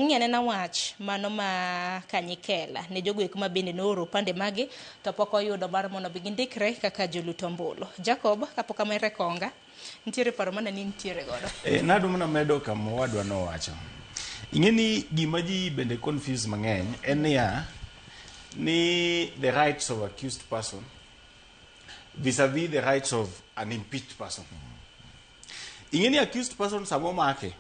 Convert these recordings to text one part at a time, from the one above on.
Ng'i anena wach mano ma Kanyikela ne jogo eko ma bende nooro opande magi to pok oyudo mar mondo bi gindikre kaka jolut ombulu. Jacob, kapok amere konga, nitiere paro mane ni nitiere godo? E, nadwa mana medo kama owadwa nowacho. Ing'e ni gima ji bende confuse mang'eny en niya, ni the rights of accused person vis-a-vis the rights of an impeached person. Ing'e ni accused person sama omake,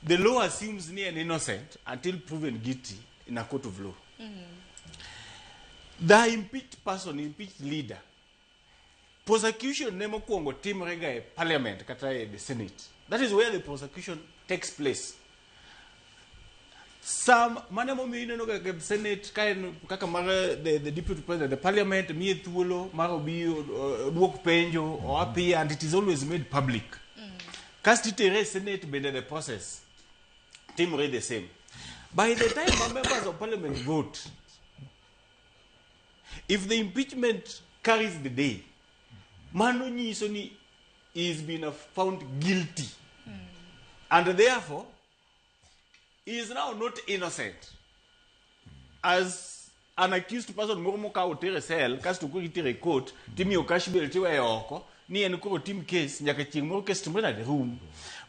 the law assumes ni en innocent until proven guilty in a court of law. The impeached person, impeached leader, prosecution ne mokwongo timore ga e parliament kata e the senate. That is where the prosecution takes place. Some mane momiyo ineno ga e senate ka en kaka mar the deputy president, the parliament miye thuolo mar obi oduok penjo o appear, and it is always made public. Kasto itere e senate bende, the process timore the same. By the time ma members of parliament vote, if the impeachment carries the day, mano nyiso ni he has been found guilty and therefore he is now not innocent as an accused person moro mokawo otere cell, kasto koro itere court, timiyo cash bail, tiweyo oko ni en koro tim case nyaka chieng' moro case timre nade rum.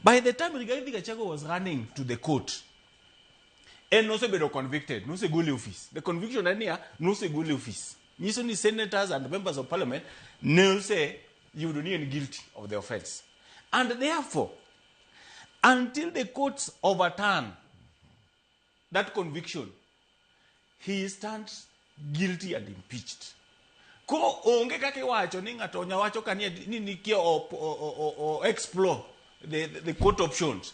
By the time Rigathi Gachagua was running to the court, en nosebedo convicted, nosegole e office. The conviction en niya, nosegole e office, nyiso ni senators and members of parliament ne oseyudo ni en guilty of the offense, and therefore until the courts overturn that conviction, he stands guilty and impeached. Koro onge kaka iwacho ni ng'ato onya wacho ka ni nikia o explore the court options.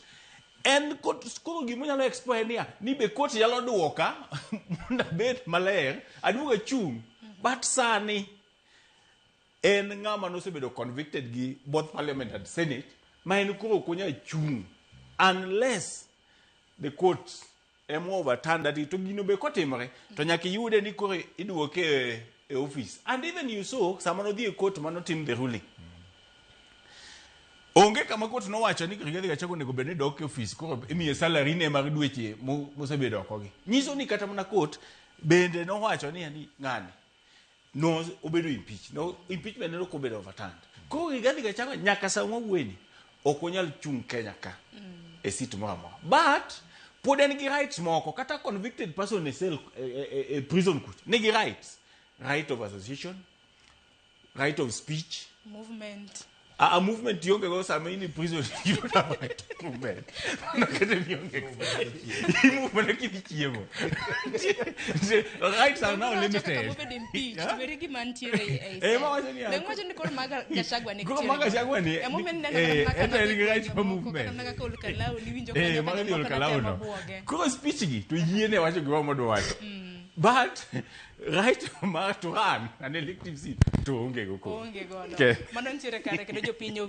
En court, koro gima onyalo explore en niya, ni be court nyalo duoka mondo abed maler, aduog achung'. But sani en ng'ama nosebedo convicted gi both parliament and senate, ma en koro ok onyal chung' unless the court ema overturn that. To gino be kotimore to nyaka iyude ni koro iduoke e office. And even you saw sama nodhi e court manotim the ruling, onge kama court nowacho ni Rigathi Gachagua onego bed ni dok e office, koro imiye salary ne mar dweche mosebedo oko gi. Nyiso ni kata mana court bende nowacho ni ng'ani no obedo impeach, no impeachment ne ok obedo overturned. Koro Rigathi Gachagua nyaka sama wawuoyeni ok onyal chung' Kenya ka e seat moro amora, but pod en gi rights moko. Kata convicted person e cell, e prison kucha, nigi rights: right of association, right of speech, movement. A movement ionge go sama in e prison. You don't have right of movement. Mano kata mionge go. I move mana kidhi chiemo. Rights are now limited. Kama obedo impeached, Yeah? weri gima nitiere ei Eh, ma wacho niya, Be wacho ni koro maga Gachagua ni Koro ma Gachagua ni- Emomiyo ineno kata ento en gi right for movement. Kata mana kaka Ol Kalou niwinjo Eh, kanyo maga ka dhi Ol jomoko Kalou netemo no. buoge. Koro speech gi to yiene wacho gima modwa wacho. But right mar to run an elective seat to onge go koro. Onge godo. Okay. Mano nitiere kare kendo jopiny owinjo.